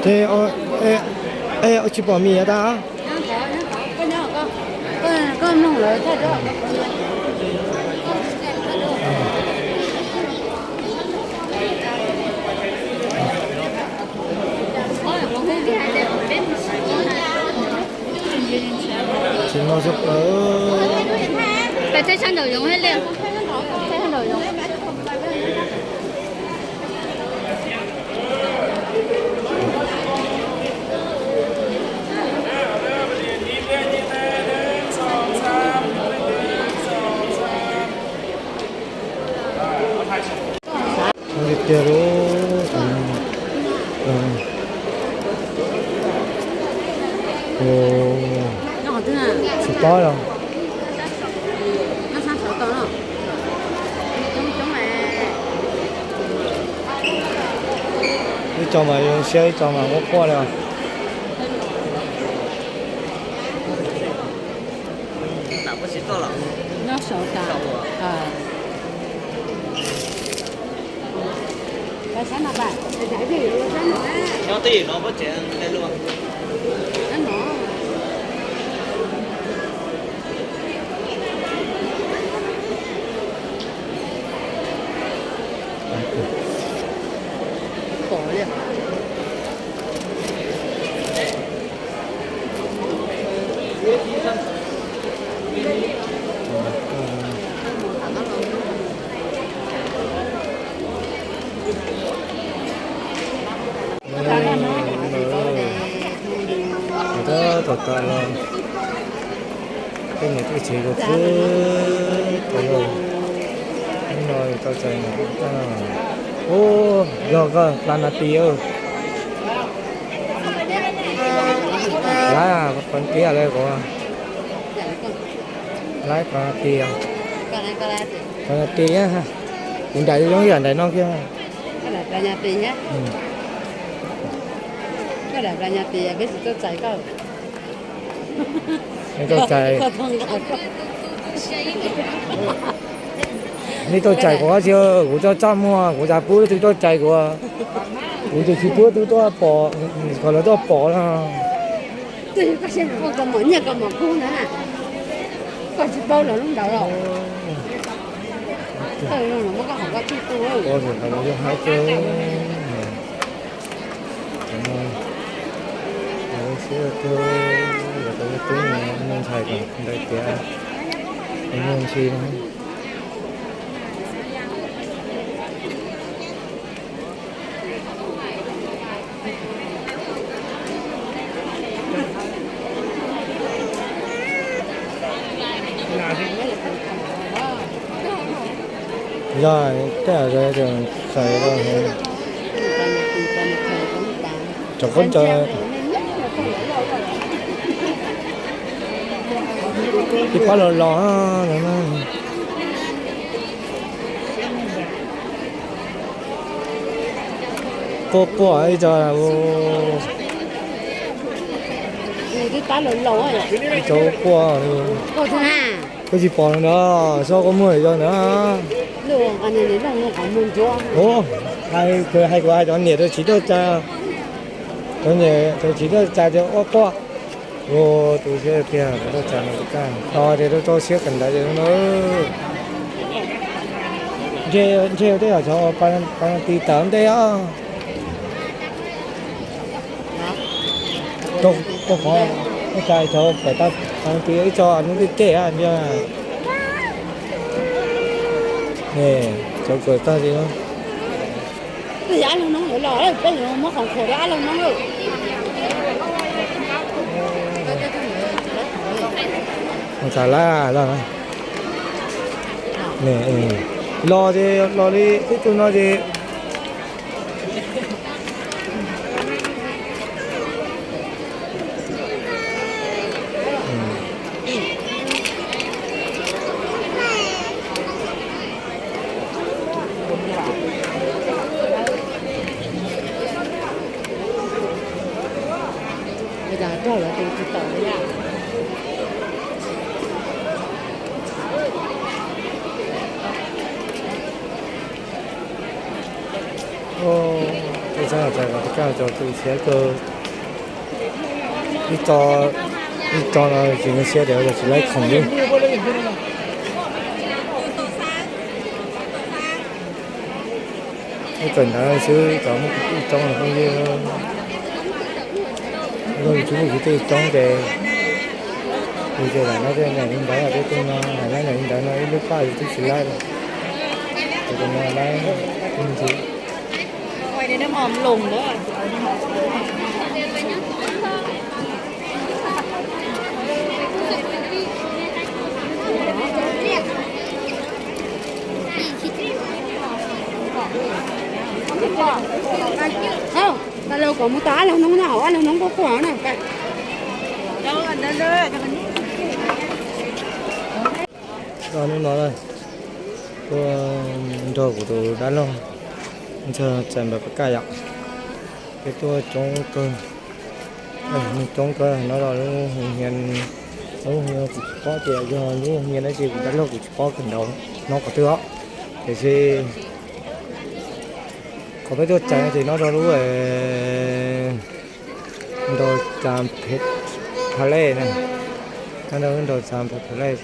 Ces, ej, tsis pom mis tag. Tsis no xwb. Peb thaij sab nraum zoov thiab li. Thaij sab nraum zoov. Tiag tiag lub. Tsis paub los. Ib co mas zoo siab, ib co mas quaj quaj li os. Tab tom tas los, tej niam tej txiv los xwb, tab no tau txais ub, yog koj pla nas tis. Laib pla nas tis, pla nas tis, kuv nraim zoo yam nraim no kiag. Nej tau txais, nej tau txais kuv tsis, kuv txaj muag kuv xav pub leej twg tuaj txais kuv, kuv tsis pub leej twg tuaj pom, kom lawv tuaj pom no. Koj tsis paub los lub ntawd los. Muab koj hom koj txuj tu. Yog hais tias, no, lawv sib tiag, lawv tau tub me ntxhais kom ntais tias, muaj ntsis no. Yog tej, txais, tsoom koob tsoom, ib pab los los no. Quaj quaj ib co, ib co quaj. Koj tsis pom no na, sob koj muag yog na. Hais, hais kuv hais cov niam cov txiv tuaj txais, cov niam cov txiv tuaj txais tias quaj quaj. Ua tus siab tiag, tuaj txais no, tos tias rau rau siab kawm ntawv tias no. Ntshe, ntshe tej yam cov pab ti tawm ntej os. Rau qhov, ua cas cov pab ti ib co hnub tej tej, cov kawm tag li no. Peb yuav muab khoom khuam rau ab laug noob lawm. Txav lab los, los ces los li tib tug no ces. Tej txheeb txais kom tau kaj tau tu siab kawg. Ib txoj, ib txoj no tsis ntxhov siab tias yog tsis laib khoom li. Ib txoj ntawd xwb tau muaj ib txoj no phooj ywg. Ib txoj ntawd xwb tau muaj ib txoj ces, ces lam laib tej ntawd li ntawd, tej tug no lam laib ntawd li ntawd no ib lub paj yus twb tsis laib li. Ces tus no laib ntxim. Tab los kom mus tau ab lag noob no, hauv ab lag noob kuj quaj na. Hnub no tuaj nrog kuv tus dab laug ntxawg txais npawg pab kaj yom. Peb tuaj coob kawg, neeg coob kawg no los lub hoo hias, lub hoo hias kuv tsis paub tias yog lub hoo hias dab tsi, kuv dab laug kuv tsis paub kawg nraud no qhov twg os. Tiam sis qhov peb tuaj txais no ces nyob rau lub Ntaus Xas Pha Lej na, nyob rau lub Ntaus Xas Pha Lej,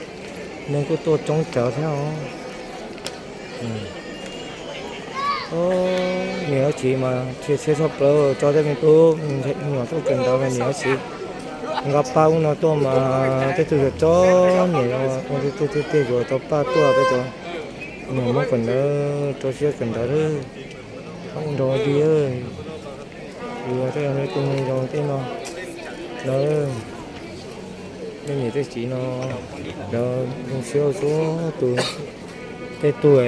neeg kuj tuaj coob tsawv thiab os. Niam dab txiv mas txhia txhia tshaj plaws tso tej me tub me nyuam tuaj kawg nkaus mas niam dab txiv nqa paj ub no tuaj mas tej tug yuav txom nyem ua tej tug tiag yuav tau paj tuaj peb cov me nyuam Hmoob kawg nkaus rau siab kawg nkaus lawm. Ua nrog dig, yus tej me tub me nyuam tej no lawm, nej niam tej txiv no lawv zoo siab txhua tus. Tej tug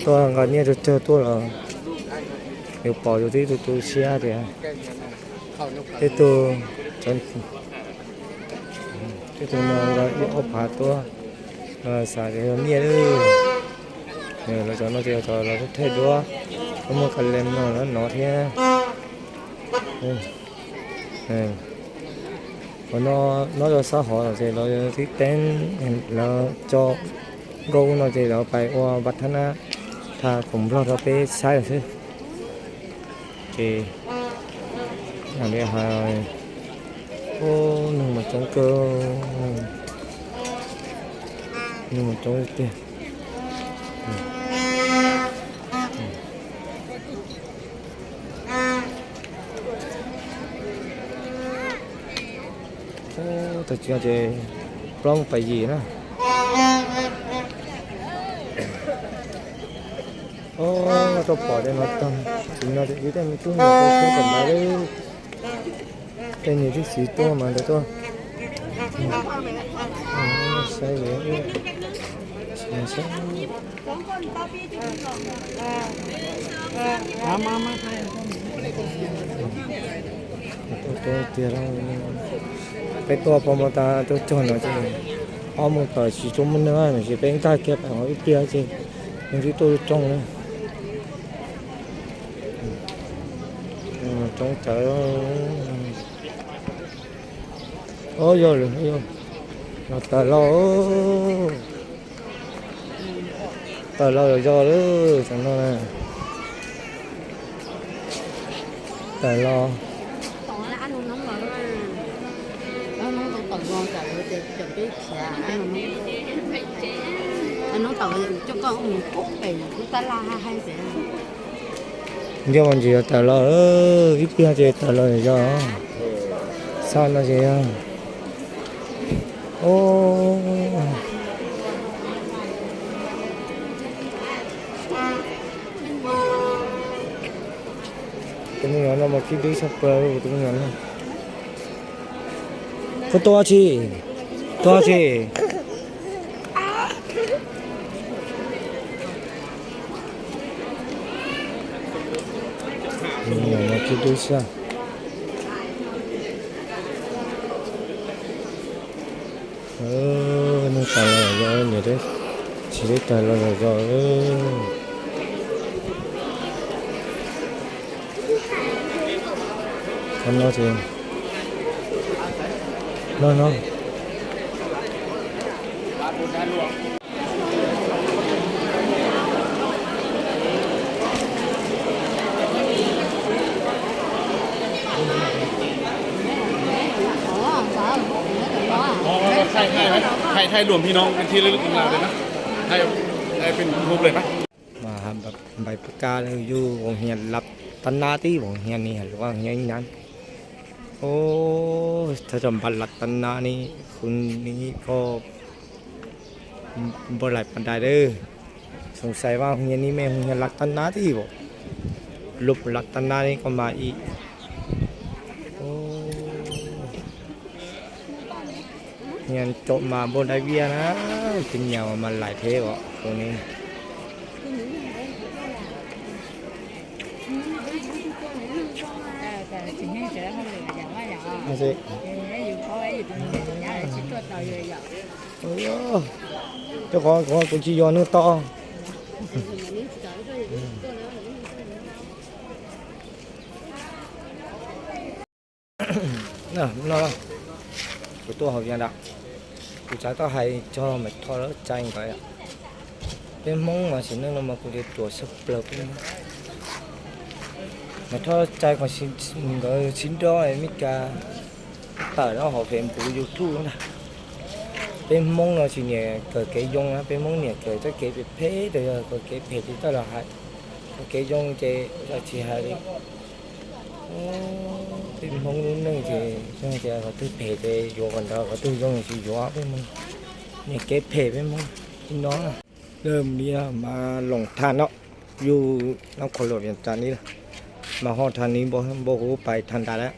tuaj nqa nyiaj tsawg tsawg tuaj los yuav pom yus tib tug tu siab tias tej tug, tej tug no nqa ib ob phav tuaj, xav tias yog nyiaj lawm. Los cov no ces cov los thawj duab, muaj ka le no lawv no thiab. Qhov no nyob rau sab hov ces lawv tib teeb, lawv tso nkauj ub no ces lawv pais ua vaj thab nab, tha khoom nplog rau peb saib lawm xwb. Ces li hais, neeg mas coob kawg, neeg mas coob tiag. Tag kis no ces plaub moos pais yim na. Tuaj pom tej no tag kis no ces wb tej me tub me nyuam tuaj pub kom ntawd, tej niam txiv tuaj mas ntawd tuaj saib, saib tiag, peb tuaj pom tas tuaj txog no ces ob moos tawm tsis tshua muaj neeg, tab sis peb nkag kiag pem ib pliag ces neeg twb tuaj coob na. Coob tawv. Yog lawm, yog los tawm los, tawm los zos lawm tam no na. Tawm los, ntiaj mas ntsis yog tawm los, ib pliag ces tawm los zos, xa no ces yog. Tus me nyuam no mas khib dub tshaj plaws, tus me nyuam no. Koj tuaj tsi? Tuaj tsi? Tus me nyuam no khib dub tshaj. Neeg tawm los zos, niam txiv tawm los zos. Qhov no ces, no no. Thay, thay luồng thì nó thì là được đó. Thay, thay bên hộp này đó. Mas npais pab kaj yug voos hias lav tab nab tib voos hias ni luag hias nyab. Thaj tsam npais lav tab nab ni, khu ni ko npau lais pas dais lawm. Xoom xais vaj hoos hias ni me hoos hias lav tab nab tib voos. Lub lav tab nab ni ko mas ib Niag caum mas npau dais vias na, tus niam mas lais thiab os tus ni. Cov qhov kuv tsis yog nws tau. No, kuv tuaj hauv Vias Dam, kuv xav tau hais txog Maiv Thoj lub txais nkawd. Peb Hmoob mas sim neej no mas kuv yuav tuam tshaj plaws peb Hmoob. Maiv Thoj txais kom nkawd sib nrauj Meskas tawm no hauv Facebook YouTube ntag. Peb Hmoob no tsis niam kawm kev zoo na, peb Hmoob niam kawm txoj kev phem phem, yog kawm kev phem ces txawj los hais, kawm kev zoo ces tsis hais li. Peb Hmoob lub neej ces zoo tias qhov twg phem ces yuav qhov ntawd, qhov twg zoo tsis yuav. Peb Hmoob niam kev phem peb Hmoob ib no. Lawm li mas Loos Thas no, yug nab qhuas luam Vias Cas ni, mas ho Thas ni npau huv pais Thas Ndas lawm.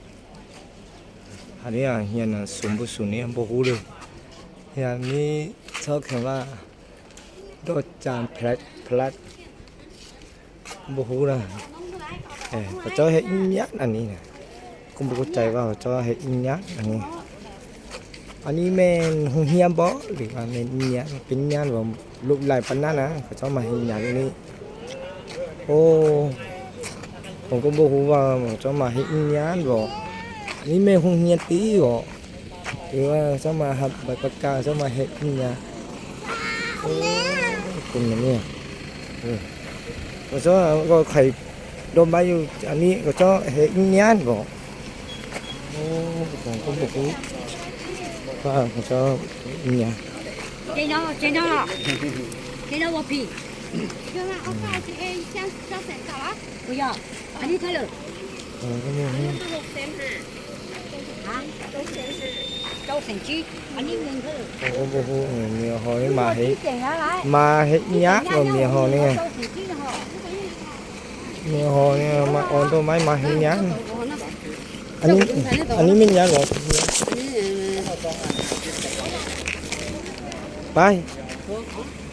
Hais li hias xum npau xum ni npau huv lawm. Hias ni txhob kheev vaj doj cas plas npau huv na. Qhov tsob he ib nyab na ni, kuv npau kuv cais vaj qhov tsob he ib nyab na ni. Ab ni me hu hnyiab npaum li me ib nyab, peb nyab lub lais pas nab na, qhov tsob mas he nyab li ni. Os, kuv npau huv vaj qhov tsob mas he ib nyab os. Ab ni me hu hnyiab tib os. Tsob mas npais pas kaj tsob mas he ib nyab. Kuv niam, qhov tsob khais dua npab yus, ab ni qhov tsob he ib nyab os. Kuv npau huv vaj qhov tsob ib nyab. Kuv npau huv, niag ho mas he, mas he nyab los niag ho ne. Niag ho ne mas os nrau maib mas he nyab. Ab ni me nyab los paib,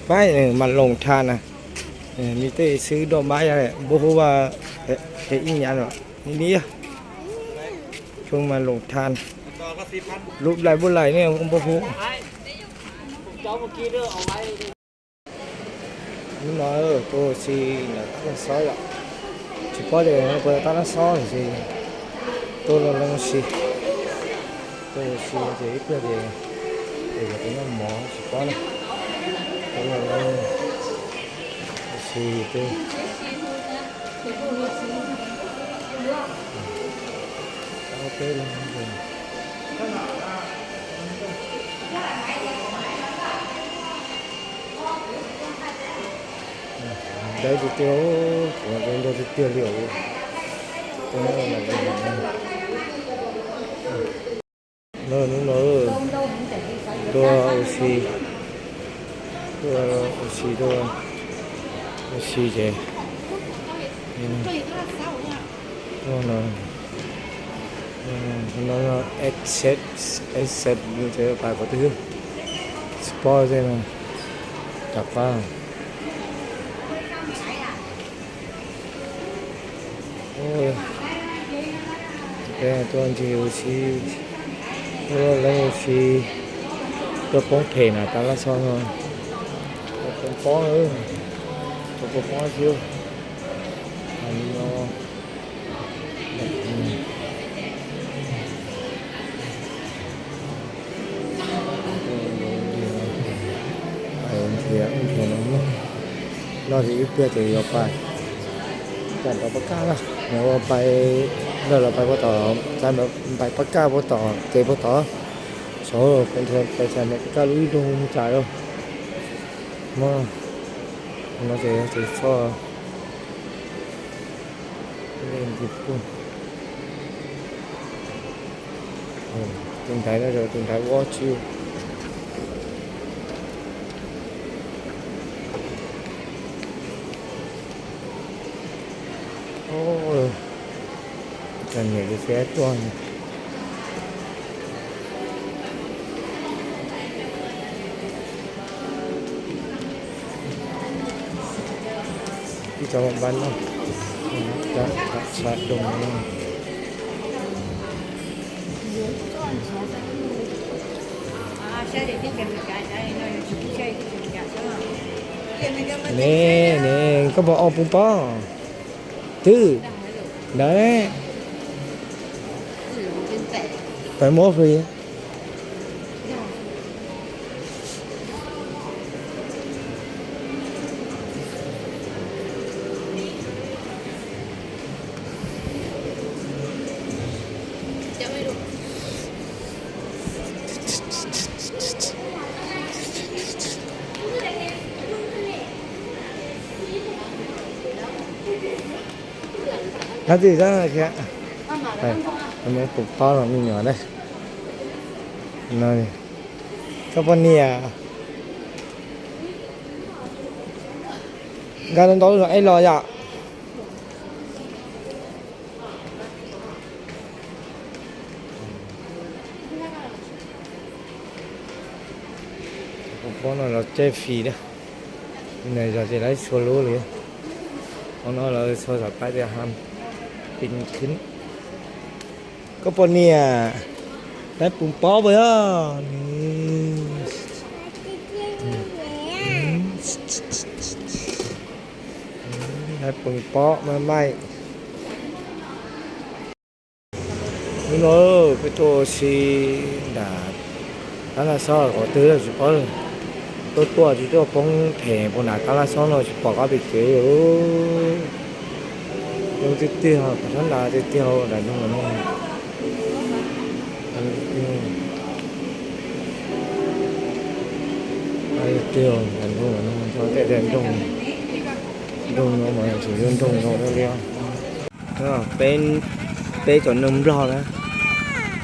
paib mas Loos Thas na. Nws tej xwb doj npab yog npau huv vaj he ib nyab los ni li. Tshoob mas Loos Thas, lub lais npau lais ne npau huv. Hnub no tuaj si ntawm tab laj xob yom, tsis paub tias puas tab laj xob los sis tuaj los leej ua si. Tuaj ua si ces ib pliag ces, ces yog tus noj mov tsis paub na. Tuaj los leej ua si twb ob peb leeg. Ntawd tiag tiag, kuv ntawd tiag tiag li os. No hnub no tuaj ua si, tuaj ua si, tuaj ua si ces tuaj no, no, no, no, S Z, S Z ces pais qhov twg, sport tej no, rov qab. Tuaj ntsis ua si, tuaj leej ua si, tuaj poob phem na tab laj xob no, tuaj poob poob, tuaj poob poob xwb. No, nrhiav, nrhiav no, no ces ib pliag ces yuav pais, pais nrad pab kaj na, yuav pais, ntawm lawv pais puag tom, pais pab kaj puag tom, ces puag tom, Pais tham mus kaj lub ib nroog mus cas lawm. Muab no ces txhob leej tis puj. Tus ntaiv no yog tus ntaiv ua tsi. Cov niam tus txiv tuaj. Ib cov npab no, sab doog no. Ne, ne, koj puas o pus pob? Twb, ntawd, pais muab free. Tab sis muab pus pob rau me nyuam na. Koj poj niam, nkag ntau ntau zog es los yom. Pus pob no los tseb fis na. Nws zog ces lawv txhua lub li. Qhov no lawv txhua xav pab tias ham pin khwb. Koj poj niam, laib pus pob puas yog? Laib pus pob mas maij. Hnub no peb tuaj ua si nram tab laj xob qhov twg tsis paub. Tuaj tuaj tsis tuaj poob phem puag nram tab laj xob no tsis pom qab pem kev li. Zoo tiag tiag, pom sab nrad tiag tiag nram nroog no. Tiag nram nroog no, tej nroog, nroog no mas tseem yog nroog zoo li. Peb, peb cov neeg Nplog na,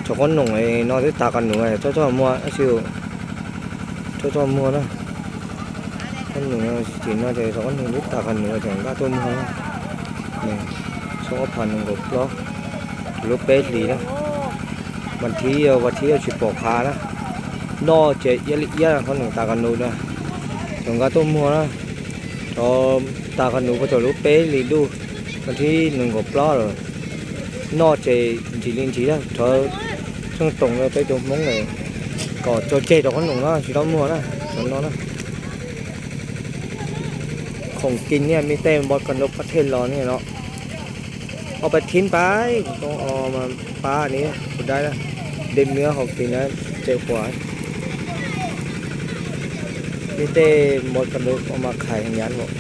cov qoob noom no twb tas qab nus txhob txhob muag tab sis, txhob txhob muag na. Qoob noom no tsis tim no ces cov qoob noom twb tas qab nus ces nkaj tuaj muag na. Xyoo ob phav nees nkaum plaub, lub peb hlis na, vas thib, vas thib tsis pom qab na. Noj ces iab li iab, qoob noom tas qab nus na, ces nkaj tuaj muag na. Cov tas qab nus puag thaum lub peb hlis ntuj, vas thib nees nkaum plaub lawm, noj ces ntsim li ntsim na. Cov xyoo toom no peb cov Hmoob kom tso tseg cov qoob noom no tsis tau muag na, cov no na. Khoom kis niaj me tej npoo kas nus pab thej los niaj no. Ob peb thib pab, kuv tau o mas pab ni, kuv dai na, dej miab hau kis na, tsev quav. Me tej npoo kas nus mas khais nyav npaum.